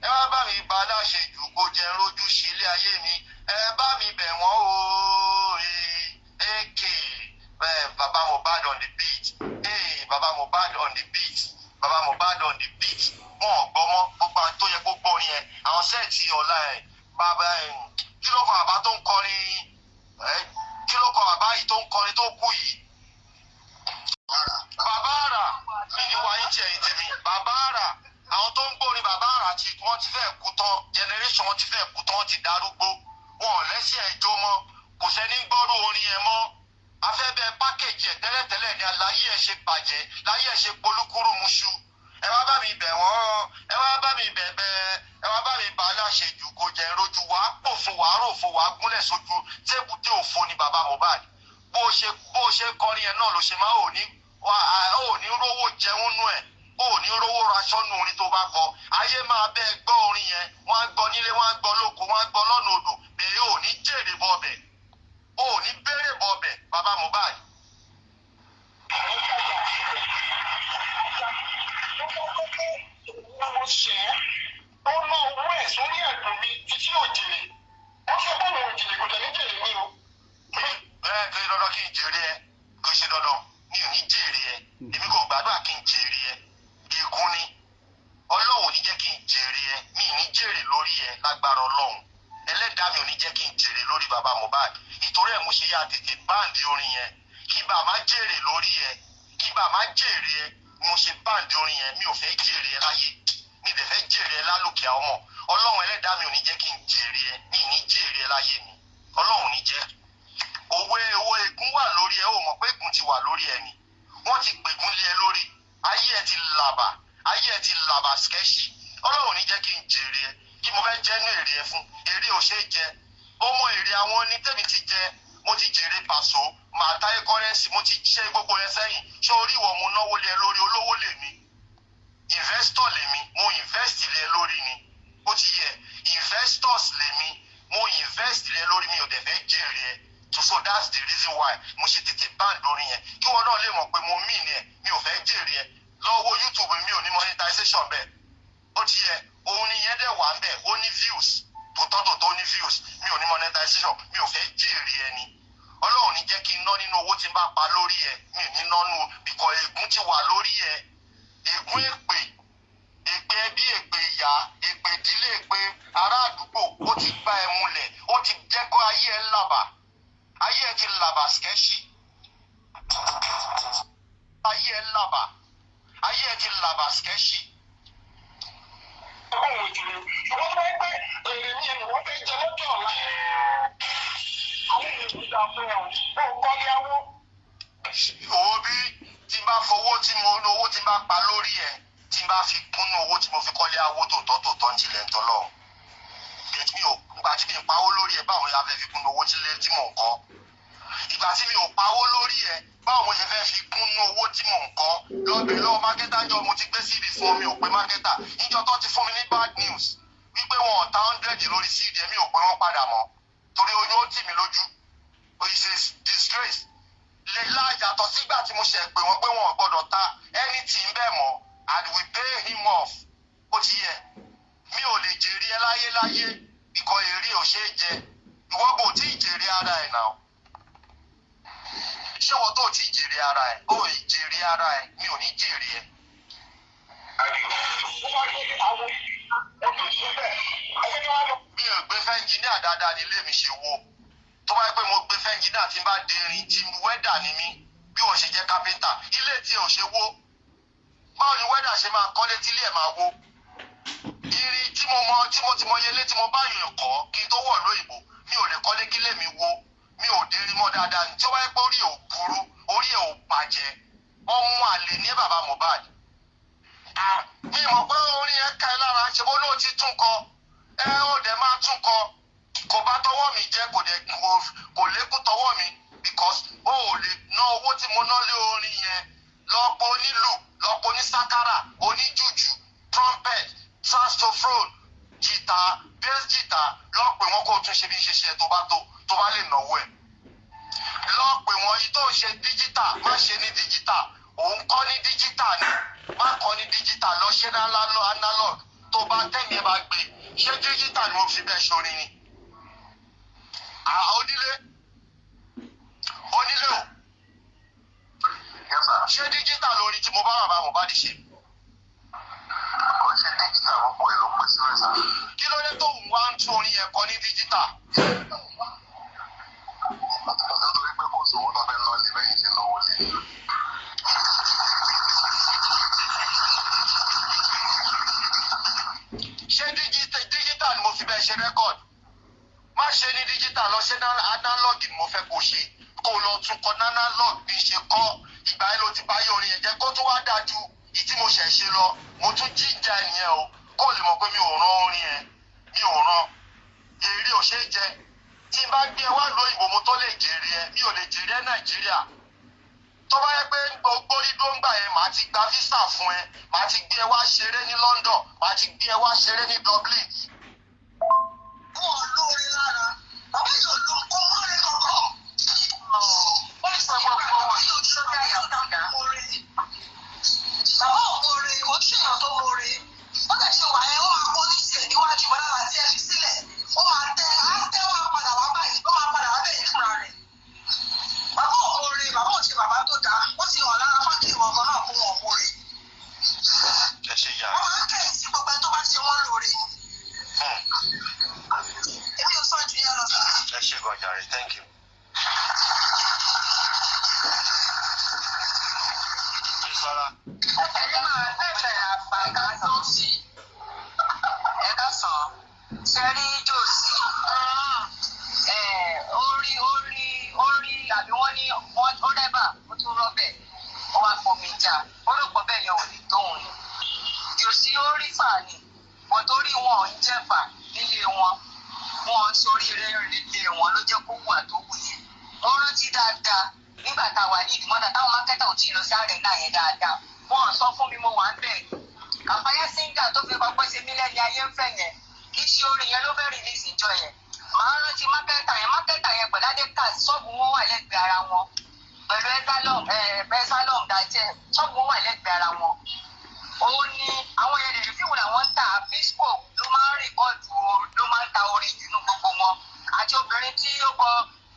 ẹ wá bá mi bá aláṣẹ jù kó jẹ rójú sí ilé ayé mi. Ẹ bá mi bẹ̀ wọ́n o. Ak baba Mohbad on the beat, hey, baba Mohbad on the beat, baba Mohbad on the beat. Wọn ò gbọ́ mọ́. Gbogbo àwọn tó yẹ kó gbọ́ orin yẹn, àwọn set ọ̀la ẹ̀, bàbá ẹ̀, kí ló kọ bàbá tó ń kọrin ẹ̀? Kí ló kọ bàbá yìí tó ń kọrin tó kú yìí? Bàbá àrà mi ní wáyé tiẹ̀ yìí tèmi. Bàbá àrà, àwọn tó ń gbórin bàbá àrà tí wọ́n ti fẹ́ kú tán, generation wọn ti fẹ́ kú tán, wọ́n ti darúgbó, wọn ò lẹ́sẹ̀ ẹjọ́ mọ́. Kò sẹ́ni gbọ́rú orin yẹn mọ́. Afẹ́bẹ́ pákéjì ẹ̀ tẹ́lẹ̀tẹ́lẹ̀ ni láyé ẹ̀ ṣe bàjẹ́, láyé ẹ̀ ṣe polúkúrú muṣu. Ẹ wá bá mi bẹ̀ wọ́n, ẹ wá bá mi bẹ̀bẹ̀, ẹ wá bá mi bá aláṣejù kò jẹ́ rojú. Wàá pòfo, wàá ròfo, wàá gúnlẹ̀ sójú téèbù tí òfo ni bàbá Mohbad. Bó ṣe kọrin ẹ̀ náà ló ṣe máa ò ní ò ní rówó jẹun nú ẹ̀, ò ní rówó raṣọ nù. Orin tó bá kọ, ayé máa bẹ́ẹ̀ gbọ́ orin yẹn, wọ́n á gbọ́ nílé, wọ́n á gbọ́ lóko, wọ́n á gbọ́ lọ́nà odò bẹ́ẹ̀. Ò ní jèrè bọ́ ọbẹ̀, ò ní bẹ̀rẹ̀ bọ́ ọbẹ̀, bàbá Mohbad. Mo ṣe é, ó ná owó ẹ̀ sórí ẹ̀dùn mi títí ò jèrè. Ó sọ pé òun ò jèrè, kò tẹ̀lé jèrè mi o. Ẹ kò ṣe dandan kí n jèrè ẹ, kò ṣe dandan, mi ò ní jèrè ẹ. Èmi kò gbàdúrà kí n jèrè ẹ. Ègún ni, Ọlọ́run ò ní jẹ́ kí n jèrè ẹ. Mi ì ní jèrè lórí ẹ lágbára Ọlọ́run ẹlẹ́dàá. Mi ò ní jẹ́ kí n jèrè lórí bàbá Mohbad. Ìtorí ẹ̀ mo ṣe yá tètè ban orin yẹn, kí bá má jèrè lórí ẹ, kí bá má jèrè ẹ. Mo ṣe ban orin yẹn. Mi ò fẹ́ jèrè ẹ láyé, mi ì dẹ̀ fẹ́ jèrè ẹ lálòkè. Àwọn ọmọ Ọlọ́run ẹlẹ́dàá mi ò ní jẹ́ kí n jèrè ẹ. Mi ì ní jèrè ẹ láyé mi, Ọlọ́run ò ní jẹ́. Owó owó ègún wà lórí ẹ. Ó mọ̀ pé ègún ti wà lórí ẹ ni. Wọ́n ti pègún lé ẹ lórí. Ayé ẹ ti làbà, ayé ẹ ti làbà skẹ́ṣì. Ọlọ́run ò ní jẹ́ kí n jèrè ẹ. Kí mo fẹ́ jẹ́ ní èrè ẹ fún? Èrè ò ṣeé jẹ. Ó mọ èrè àwọn ní tèmi ti jẹ. Mo ti jèrè pàṣọ màá táyé kọ́rẹ́nsì, mo ti ṣe gbogbo yẹn sẹ́yìn. Ṣé orí ìwọ mo náwó lé ẹ lórí? Olówó lèmi, investor lèmi, mo invest lé ẹ lórí ni. Ó ti yẹ, investors lèmi, mo invest lé ẹ lórí. Mi ò dẹ̀ fẹ́ jèrè ẹ. So that's the reason why mo ṣe tètè ban lórí yẹn, kí wọn náà lè mọ̀ pé mo mean ẹ. Mi ò fẹ́ jèrè ẹ. Lọ́wọ́ YouTube mi ò ní monetization bẹ́ẹ̀. Ó ti yẹ, òun ni yẹn dẹ̀ wà ń bẹ̀. Ó ní views tòótọ́, ó ní views. Mi ò ní monetization, mi ò fẹ́ jèrè ẹ ni. Ọlọ́run ní jẹ́ kí n ná nínú owó tí n bá pa lórí ẹ. Mi ò ní ná nù bìkọ́ ègún ti wà lórí ẹ. Ègún, èpè, èpè ẹbí, èpè ìyá, èpè ìdílé, èpè ará àdúgbò, ó ti gbá ẹ múlẹ̀. Ó ti jẹ́ kó ayé ẹ làbà, ayé ẹ ti làbà skẹ́ṣì. Ayé ẹ làbà, ayé ẹ ti làbà skẹ́ṣì. Òun ò jèrè, ṣùgbọ́n tó bá yẹ pé èrè mi ni wọ́n fẹ́ jẹ lọ́jọ́ ọ̀la, àwọn èèyàn tó dáa fún ẹ o, ó kọ́lé awó. Owó bí tí n bá fowó tí mo owó tí n bá pa lórí ẹ, tí n bá fi kúnnú owó tí mo fi kọ́lé awó, tòótọ́ tòótọ́ ń tilẹ̀ ń tọ́lọ́ get mi ò. Ìgbà tí mi ń pawó lórí ẹ, báwo ni a fẹ́ fi kúnnú owó tí lé tí mò ń kọ́? Ìgbà tí mi ò pawó lórí ẹ, báwo mo ṣe fẹ́ fi kúnnú owó tí mò ń kọ́? Lọ́bẹ̀ lọ́wọ́ marketer jọ, mo ti gbé CD fún mi, ò pé marketer níjọ tó ti fún mi ní bad news wípé wọn ò ta 100 lórí CD. Mi ò pé wọ́n padà mọ́ torí oyún ó tì mí lójú. It's a disgrace lè láyàtọ̀ sígbà tí mo ṣe pé wọ́n pé wọn ò gbọ́dọ̀ ta anything bẹ́ẹ̀ mọ́ and we pay him off. Ó ti yẹ, mi ò lè jèrè ẹ láyé láyé ikọ̀. Èrè ò ṣeé jẹ. Ìwọ kò tí ì jèrè ara ẹ̀ náà. Ṣé wọ́n tó tí ì jèrè ara ẹ̀? Ó ì jèrè ara ẹ̀. Mi ò ní jèrè ẹ̀. Ó bá gbé àwọn olùsí bẹ́ẹ̀ ẹgbẹ́ tí wọ́n lọ. Mi ò gbé fẹ́ engineer dáadáa ní ilé mi ṣe wo. Tó bá yẹ pé mo gbé fẹ́ engineer tí n bá derin tí welder ni mí, bí wọ́n ṣe jẹ́ kápẹ́ńtà, ilé tí ò ṣe wó, báwo ni welder ṣe máa kọ́lé tí ilé ẹ̀ máa wó? Irin tí mo mọ, tí mo ti mọ yẹlé tí mo bá yàn kọ́ kí n tó wọ̀ lóyìnbó, mi ò lè kọ́lé kí lè mi wó. Mi ò derin mọ́ dáadáa ní. Tí ó bá yẹ pé orí ẹ̀ ò burú, orí ẹ̀ ò bàjẹ́, ọmọ àlè ní bàbá Mohbad. Mi mọ̀ pé orin yẹn ká ẹ lára. Ṣe bó lóò ti tún kọ ẹ, ó dẹ̀ máa tún kọ. Kò bá tọwọ́ mi jẹ́, kò dẹ̀ kò lékún tọwọ́ mi because ó ò lè ná owó tí mo ná lé orin yẹn. Lọ́pọ̀ onílù, lọ́pọ̀ onísákárà, oníjùjù, trumpet, saxophone, guitar, bass guitar, lọ́pẹ̀ wọn kó tún ṣe bí ṣe ṣe. Tó bá lè náwó ẹ̀, lọ́pẹ̀ wọn. Yìí tó ń ṣe digital, má ṣe ní digital. Òun kọ́ ní digital ni, má kọ́ ní digital. Lọ ṣe ní analog. Tó bá tẹ̀mí ẹ bá gbé ṣé digital ni mo fi bẹ́ẹ̀ ṣorin ni. Onílé, onílé o. Yes, sir. Ṣé digital lórí tí mo bá bàbá Mohbad ṣe? Kò ṣe digital, gbogbo ẹ̀ ló pín sílẹ̀, sir. Kí ló dé tó ń wá ń tún orin yẹn kọ ní digital? Nítorí pé kò sówó tó fẹ́ ná lé bẹ́yìn ṣe náwó lé. Ṣé digital ni mo fi bẹ́ẹ̀ ṣe record? Má ṣe ní digital, lọ ṣe ní analog ni mo fẹ́ kó ṣe. Kó o lọ tún kọ nánà lọ́ọ̀ bí ṣe kọ́. Ìgbà yẹn ló ti bá yé orin yẹn jẹ́, kó tún wá dájú ìtí mo ṣẹ̀ ṣe lọ. Mo tún jíjà ẹnìyẹn o, kó o lè mọ̀ pé mi ò rán orin yẹn, mi ò rán. Èrè ò ṣeé jẹ. Tí n bá gbé ẹ wá lóyìnbó, mo tó lè jèrè ẹ. Mi ò lè jèrè ẹ Nàìjíríà. Tó bá yẹ pé gbogbo tó ń gbà yẹn, màá ti gba visa fún ẹ, màá ti gbé ẹ wá ṣeré ní London, màá ti gbé ẹ wá ṣeré ní Dublin. Wọn ò lóore lára. Bàbá yóò lo kó mọ́re kankan. Ó sọ gbogbo wọn sórí àyàkúdà. Bàbá ò mọ̀re, kò ń ṣèyàn tó mọ̀re. Ó dẹ̀ ṣe wà yẹn, ó máa kó ní tiẹ̀ níwájú bọ́lá àti ẹ̀fí sílẹ̀. Ó máa tẹ, á tẹ́ wá padà wá báyìí, ó máa padà wá bẹ̀yìn fúnra rẹ̀. Bàbá ò mọ̀re, bàbá ò ṣe bàbá tó dáa. Ó ti hàn lára fákìlì wọn kan náà fún wọn mọ̀re. Ẹ ṣe yàrá. Wọ́n máa ń kẹ́yìn sí gbogbo ẹni tó bá ṣe wọ́n lóore ni. Èmi ò sọ ju yẹn lọ sà. Ẹ ṣe gan jàre, thank you. Bísọ́lá. Ẹ̀yin máa fẹ́fẹ́ àpàkà tó sí. Ẹ ká sàn án. Ṣé rí jòsí? Orí orí orí àbí wọ́n ní ó rẹ́bà, ó tún rọ́bẹ̀, ó wá fomi já. Ó rò pọ̀ bẹ́ẹ̀ yẹn ò lè tóun ni. Jòsí ó rí fà ni, wọ́n torí wọn ò ń jẹ̀fà nílé wọn. Wọn ń sórí nílé wọn ló jẹ́ kó wà tó wù yẹn. Mo rántí dáadáa nígbà tá a wà ní ìdìmọ́ta táwọn mákẹ́tà ò tí ì lọ sí ààrẹ náà yẹn dáadáa. Wọ́n sọ fún mi, mo wà ń bẹ̀. Kàfáyé síngà tó fi kọ́kọ́ ṣe mí lẹ́ni ayé ń fẹ́ yẹn, kì í ṣe orin yẹn ló fẹ́ rìlíìsì ìjọ yẹn. Màá rántí mákẹ́tà yẹn, mákẹ́tà yẹn pẹ̀lú Adékàs, ṣọ́ọ̀bù wọn wà lẹ́gbẹ̀ẹ́ ara wọn. Pẹ̀lú Ẹ́sálọ̀m dàjẹ́, ṣọ́ọ̀bù wọn wà lẹ́gbẹ̀ẹ́ ara wọn. Òun ni àwọn yẹn lè rí fíìmù làwọn ń tà. Fisco ló máa ń rìkọ́ọ̀dù, ló máa ń ta orin jù nínú gbogbo wọn. Àti obìnrin tí ó kọ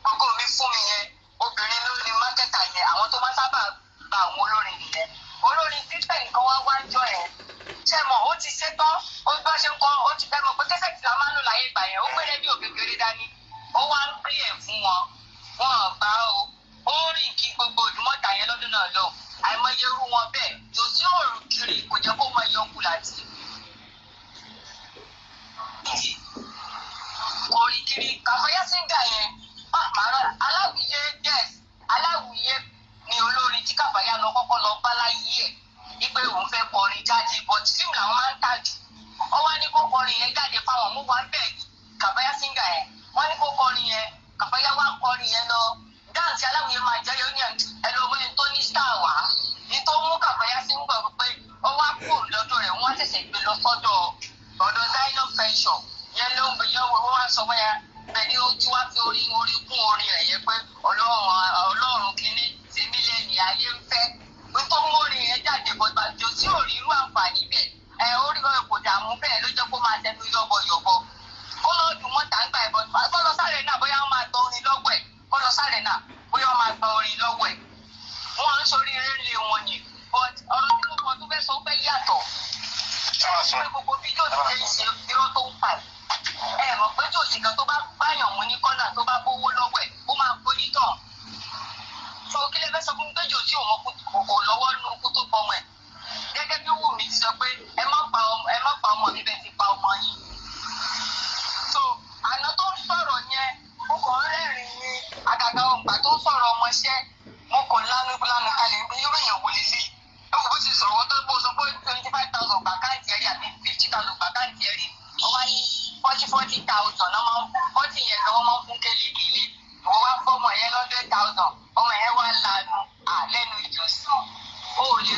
gbogbo mi fún mi yẹn, obìnrin ló ní mákẹ́tà yẹn. Àwọn tó máa sábà gba àwọn olórin nìyẹn. Olórin títẹ̀ nǹkan wá wá ń jọ yẹn. Ṣé mọ̀, ó ti ṣe tán, ó bá ṣe ń kọ́, ó ti fẹ́ mọ̀ pé kẹ́sẹ̀tì la máa ń lò láyé ìgbà yẹn. Ó gbé rédíò kékeré dání, ó wá ń pè ẹ̀ fún wọn. Wọn ò gbà ó. Ó rìn kí gbogbo ìdúmọ̀tà yẹn lọ́dún náà lọ. Àìmọye irú wọn bẹ́ẹ̀. Jòsí òrùn kiri kò jẹ́ kó mọ iye ọkùnrin láti. Kò rìn kiri. Kàfáyá síngà yẹn, Aláwìyé, yes, Aláwìyé ni olórin tí Kàfáyá lọ kọ́kọ́ lọ bá láyé ẹ̀ wípé òun fẹ́ kọrin jáde, but fíìmù làwọn máa ń tà jù. Ó wá ní kó kọrin yẹn jáde fáwọn mú wa bẹ́ẹ̀. Kàfáyá síngà yẹn, wọ́n ní kó kọrin yẹn. Kàfáyá wá kọrin yẹn lọ. Dáǹsì Aláwìyé máa jẹ́ yóò ní ẹ lọ wẹ́n tó ní star wá ní tó mú Kàfáyá síngà pé ó wá kúrò lọ́dọ̀ rẹ̀, wọ́n ṣẹ̀ṣẹ̀ gbé lọ sọ́dọ̀ ọ̀dọ̀ Zion Fashion yẹn ló ń bẹ yẹn. Wọ́n wá sọ bẹ́ẹ̀ bẹ́ẹ̀ ni ó ti wá fi orin orin kún orin rẹ̀ yẹn pé Ọlọ́run, Ọlọ́run kínní tèmi lẹ́yìn ayé ń fẹ́ nítorí orin yẹn jáde. Bọ̀dọ̀ àjò tí ò rí irú àǹfààní bẹ́ẹ̀ ẹ orí ẹ kò dààmú bẹ́ẹ̀ ló jẹ́ kó máa tẹnu yọ̀bọ̀yọ̀bọ̀. Kó lọ dùn mọ́ta ń gbà ẹ̀ bọ̀dọ̀ kó lọ sáré náà bóyá wọ́n máa gba orin lọ́wọ́ ẹ̀. Kó lọ sáré náà bóyá wọ́n máa gba orin lọ́wọ́ ẹ̀. Wọ́n ń sọ oríire lé wọn ni, but ọ̀rọ̀ tí mo kàn tún fẹ́ sọ fẹ́ yàtọ̀ pé gbogbo fídíò ti ṣe ń ṣe irọ́ tó ń pa ẹ̀. Ẹ mọ̀ pé jòsì kan tó bá gbáyàn mú ní kọ́nà, tó bá gbówó lọ́wọ́ ẹ̀, ó máa forí tàn. So kí lè fẹ́ sọ fún mi pé jòsì ò mọ kò lọ́wọ́ nínú ikú tó pọ̀ ọmọ ẹ̀? Gẹ́gẹ́ bí Wùmí ti sọ pé ẹ má pa ọmọ, ẹ má pa ọmọ mi bẹ́ẹ̀ ti pa ọmọ yín. So àná tó ń sọ̀rọ̀ yẹn, mo kàn ń rẹ́rìn-ín ní àgàgà ọgbà tó ń sọ̀rọ̀ ọmọọṣẹ́. Mo kàn lánú lánú kalẹ̀ pé irú èèyàn wo lélẹ́yìí? Ẹ wò bó ti sọ̀rọ̀ tó bó sọ pé 25,000 gbà káàntì ẹ̀rí àbí 50,000 gbà káàntì ẹ̀rí. Ó wá ní 40,000 náà máa ń 40 yẹn gan wọ́n máa ń fún kélekèlé. Ìwọ wá fọ́mọ yẹn 100,000, ọmọ yẹn wá lanu lẹ́nu ìjọsìn. Ó lè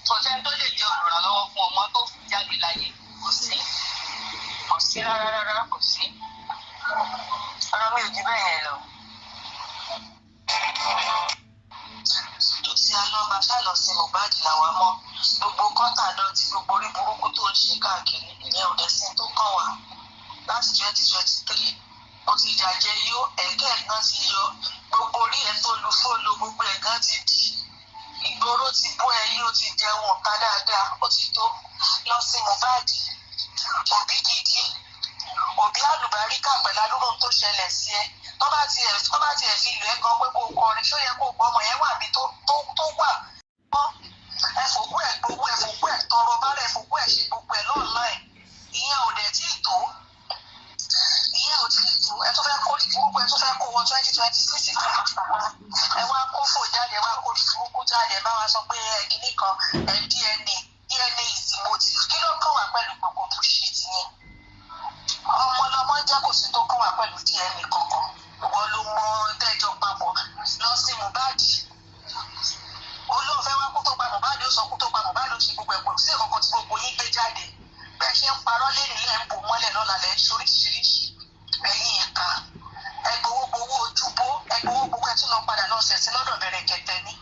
sọ̀sẹ́ tó lè jẹ́ olùrànlọ́wọ́ fún ọmọ tó fi jáde láyé, kò sí, kò sí rárá rárá, kò sí. Ọ̀rọ̀ mi ò ju bẹ́ẹ̀ yẹn lọ. Tí a lọ bá ṣá lọ sí Mohbad làwa mọ gbogbo kọ́tà lọ ti gbogbo orí burúkú tó ń ṣe káàkiri ìyẹn ò dẹ̀ sí tó kàn wá láti 2023. Ó ti jàjẹ yó, ẹ̀kẹ́ ẹ̀gán ti yọ gbogbo orí ẹ̀ tó lu fóònù, gbogbo ẹ̀gán ti dì, ìgboro ti bó ẹ yó, ti jẹun ọ̀tá dáadáa, ó ti tó. Lọ sí Mohbad, òbí gidi, òbí àlùbáríkà, pẹ̀lú àdúgbò tó ṣẹlẹ̀ sí ẹ, tó bá tiẹ̀ fi ìlú ẹ gan pé kó o kọrin, ṣó yẹ kó o gbọ́ ọmọ yẹn wà bí tó tó wà mọ́? Ẹ fòkú ẹ gbowó, ẹ fòkú ẹ tọrọ bára, ẹ fòkú ẹ ṣe gbogbo ẹ lọ́ọ̀láì. Ìyẹn ò dẹ̀ tí ì tó, ìyẹn ò tí ì tó. Ẹ tó fẹ́ kó burúkú, ẹ tó fẹ́ kó wọ 2026. wa sọ pé ẹ kíní kan, ẹ DNA, DNA is the motive. Kí ló kàn wá pẹ̀lú gbogbo bullshit yẹn? Ọmọ lọmọ jẹ́, kò sí tó kàn wá pẹ̀lú DNA kankan. Ìwọ ló mọ tẹ́jọ́ papọ̀ lọ sí Mohbad. Olóòfẹ́ wá kó tó pa Mohbad, ó sọ kó tó pa Mohbad, ó ṣe gbogbo ẹ̀, kò sí ìkọ̀kọ̀ tí gbogbo yín gbé jáde. Bẹ́ẹ̀ ṣe ń parọ́ lẹ́nu lẹ́ ń bò mọ́lẹ̀ lọ́la lẹ́ ń ṣoríṣiríṣi. Ẹ̀yin ìka, ẹ gbowó gbowó ojúbó, ẹ gbowó gbowó, ẹ tún lọ padà lọ ṣẹ̀sín lọ́dọ̀ bẹ̀rẹ̀ kẹtẹ ní.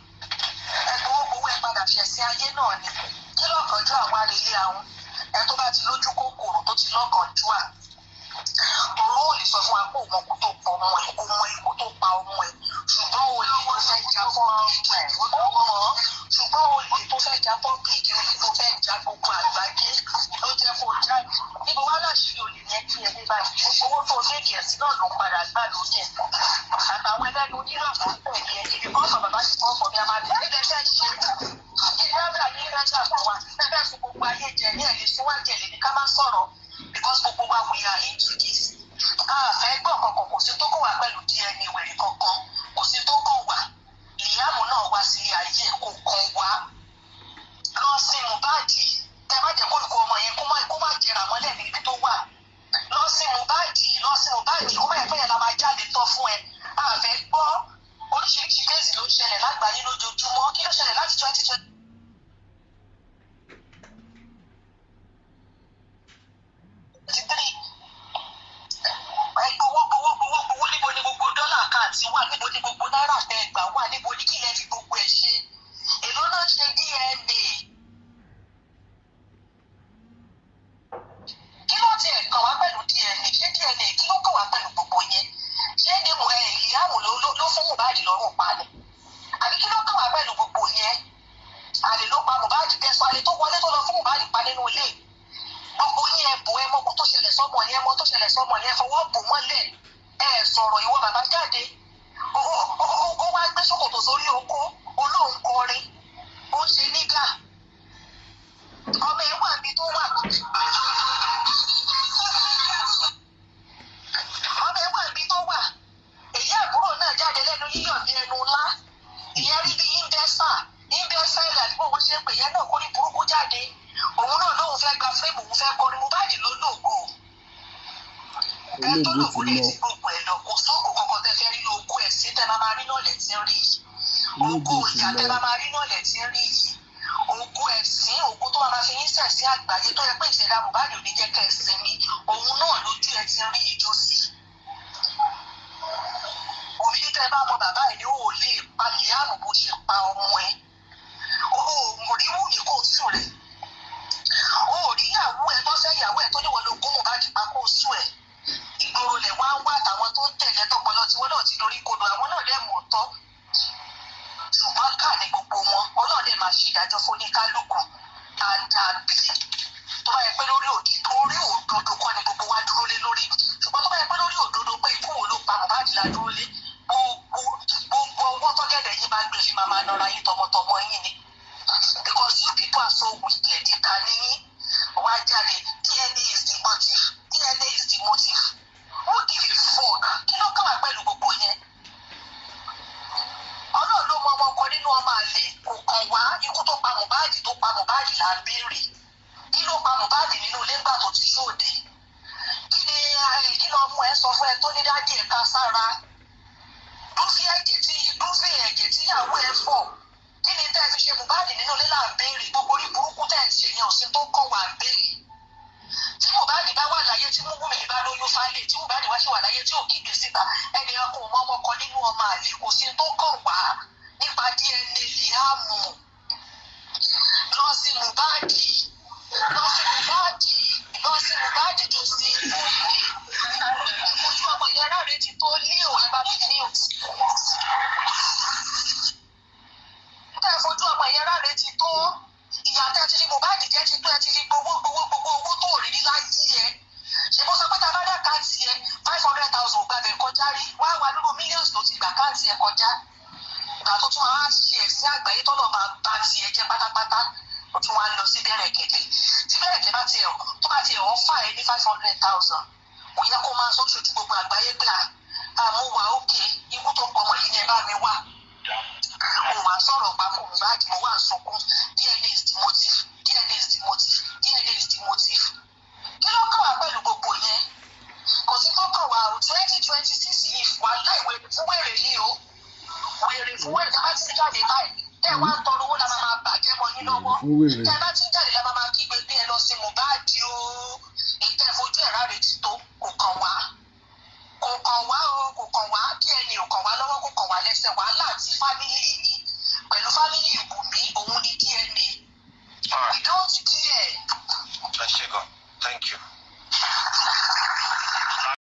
Ẹ gbowó gbowó, ẹ padà ṣẹ̀sín ayé náà ni. Kí lọ́kànjú àwọn arìnlé àwọn ẹ tó bá ti lójú kòkòrò tó ti lọ́kànjú à? Òun ò lè sọ fún wa pé òun ọkú tó pa ọmọ ẹ, òun mọ ikú tó pa ọmọ ẹ, ṣùgbọ́n olè tó fẹ́ ja public, ó mọ̀ ọ́, ṣùgbọ́n olè tó fẹ́ ja public, olè tó fẹ́ ja gbogbo àgbáyé ló jẹ́ kó jáde. Níbo wá láṣìírí olè yẹn kí ẹ ní báyìí? Gbogbo owó tó léèkì ẹ̀sìn náà ló ń padà gbà lóye àtàwọn ẹlẹ́nu onírọ̀ tó ń tẹ̀lé ẹ. Ibi kan sọ bàbá ti kọ́ fọ̀ mi, a máa bẹ̀rẹ̀ ilé ẹ̀ṣẹ̀ ṣe kí ní ní rẹ́jà fún wa. Ẹ fẹ́ fi gbogbo ayé jẹ ní ẹ̀lẹ́ fún wa jẹ lè ní ká má sọ̀rọ̀, because gbogbo wa, we are into this. A fẹ́ gbọ́ kankan, kò sí tó kàn wá pẹ̀lú DNA wèrè kankan, kò sí tó kàn wá. Liam náà wá sí ayé, kò kàn wá. Lọ sí Mohbad, tẹ má jẹ́ kólukọ ọmọ yẹn kó má jẹrà mọ́lẹ̀ níbi tó wà. Lọ sí Mohbad, lọ sí Mohbad, kó má yẹ fẹ́ yẹn la máa jáde tán fún ẹ. A fẹ́ gbọ́. Oríṣiríṣi case ló ń ṣẹlẹ̀ lágbàáyé lójoojúmọ́. Kí ló ṣẹlẹ̀ láti 2023? Ẹ gbowó gbowó gbowó gbowó, níbo ni gbogbo dọ́là káàtì wà? Níbo ni gbogbo náírà tẹ gbà wà? Níbo ni? Kí lẹ fi gbogbo ẹ̀ ṣe? Èló náà ṣe DNA? Kí ló tiẹ̀ kàn wá pẹ̀lú DNA? Ṣé DNA, kí ló kàn wá pẹ̀lú gbogbo yẹn? Ṣé ní mo ẹ Liam ló fún Mohbad lọ́rùn pa ni, àbí kí ló kàn wá pẹ̀lú gbogbo yẹn? Àlè ló pa Mohbad tẹ̀sán, àlè tó wọlé tó lọ fún Mohbad pa nínú ilé. Gbogbo yín, ẹ bò, ẹ mọ kó tó ṣẹlẹ̀ sọ́mọ yẹn, mọ tó ṣẹlẹ̀ sọ́mọ yẹn, fọwọ́ bò mọ́lẹ̀, ẹ sọ̀rọ̀. Ìwọ bàbá jáde, ó wá gbé ṣòkòtò sórí oko, olóhùn kọrin, ó ń ṣe nígà. Ọmọ ẹ wà níbi tó wà, ọmọ ẹ wà níbi tó wà. Èyí àbúrò náà jáde lẹ́nu yíyọ̀ bí ẹnu ńlá. Ìyẹn rí bí índẹ́sà índẹ́sà ilẹ̀ àdúgbò wọn ṣe ń pè yẹn náà, kó ní burúkú jáde. Òun náà lóun fẹ́ gba fíìmù, òun fẹ́ kọrin. Mohbad ló lóògùn ẹ tó Ológun lóògùn ti lè lọ. ti gbogbo ẹ lọ. Kò sóògùn kankan tẹ fẹ́ rí lóògùn ẹ̀ sí tẹ máa máa rí náà lẹ̀ tí ń rí yìí. Ògùn Ológun ti ìyá tẹ lọ. máa máa rí náà lẹ̀ tí ń rí yìí. Ògùn ẹ̀sìn, ògùn tó máa máa fi yín sẹ̀sìn àgbáyé, tó yẹ pé ìṣẹ̀dá Mohbad ò ní jẹ́ kẹ́ ẹ sinmi, òun náà lójú ẹ ti rí ìjó sí. Òbí tẹ bá mọ bàbá ẹ ní ó lè pa Liam bó ṣe pa ọmọ ẹ. Ó ò rí Wùmí kó sùn rẹ̀, ó rí ìyàwó ẹ bọ́sẹ̀, ìyàwó ẹ tó ní wọn ló gún Mohbad pa kó sùn ẹ. Ìgboro lẹ̀ wá ń wá àtàwọn tó ń tẹ̀lé tọpọlọ tí wọn náà ti dorí kodò, àwọn náà dẹ̀ mọ̀ tọ́, ṣùgbọ́n ká ní gbogbo wọn, Ọlọ́run dẹ̀ máa ṣe ìdájọ́ fún oníkálukú. Àdàbí tó bá yẹ pé lórí orí òdodo kọ́ ni gbogbo wa dúró lé lórí, ṣùgbọ́n tó bá yẹ pé lórí òdodo pé ikú wo ló pa Mohbad la dúró lé, gbogbo gbogbo ọwọ́ tọ́gẹ̀dẹ̀ yìí bá gbé fi máa máa nọra yín tọmọtọmọ yín ni, because you people are so wicked. Ìkà ni yín. Wá jáde, DNA is the motive, DNA is the motive. Who give a fuck? Kí ló kàn wá pẹ̀lú gbogbo yẹn? Ọlọ́run ló mọ ọmọ ọkọ nínú ọmọ àlè, kò kàn wá. Ikú tó pa Mohbad, tó pa Mohbad là ń béèrè. Kí ló pa Mohbad nínú ilé ńgbà tó ti sóde? Kí ni kí ló mú ẹ sọ fún ẹ tó ní daddy ẹ ká sára? Dúfí ẹ̀jẹ̀ tí dúfí ẹ̀jẹ̀ tíyàwó ẹ fọ̀, kí ni tẹ́ ẹ fi ṣe Mohbad nínú ilé là ń béèrè. Gbogbo orí burúkú tẹ́ ẹ ṣe yẹn, ò sí tó kàn wá ń béèrè. Tí Mohbad bá wà láyé, tí Wùmí bá lóyún fálẹ̀, tí Mohbad wá ṣe wà láyé tí ò kígbe síta, ẹnì kan kò mọ ọmọ kan nínú ọmọ àlè, kò sí tó kàn wá nípa DNA Liam. Lọ sí Mohbad, lọ sí Mohbad, lọ sí Mohbad tó sí òní ojú ọmọ yẹn ráre ti tó ní òun bá mi ní òtí. Tẹ́ ẹ fojú ọmọ yẹn ráre ti tó. Ìyá tẹ́ ti fi Mohbad jẹ́ ti tó. Ẹ ti fi gbowó gbowó gbowó, owó tó rí rí láyé ẹ. Ṣe mo sọ pé tá a bá dá account ẹ, 500,000 gbàgbé kọjá rí, wá wà nínú millions ló ti gbà account ẹ kọjá. Ìgbà tó tún máa ṣe ẹ̀sìn àgbáyé tọ́lọ̀ máa bá tiẹ̀ jẹ́ pátápátá, ó tún wá lọ sí Bẹ̀rẹ̀kẹ̀tẹ̀. Tí Bẹ̀rẹ̀kẹ̀ bá tiẹ̀ tó bá tiẹ̀ wọ́n fà ẹ́ ní 500,000, kò yẹ kó máa sọ ṣojú gbogbo àgbáyé pé àmú wà ókè, ikú tó pọ̀ mọ́ yìí ni ẹ bá mi wá. Mo wá sọ̀rọ̀ pa fún Mohbad, mo wá Tẹ́ wá ń tọrọ owó la máa máa bàjẹ́ mọ́ yín lọ́wọ́. Fún wèrè. Tẹ́ bá ti ń jáde la máa máa kígbe pé ẹ lọ sí Mohbad o. Ètò ìfojú ẹ̀ ráre ti tó, kò kàn wá. Kò kàn wá o, kò kàn wá. DNA ò kàn wá lọ́wọ́, kò kàn wá lẹ́sẹ̀. Wàhálà àti family yín pẹ̀lú family Wùmí òun ni DNA. All We right. don't care. Ẹ ṣé gan. Thank you.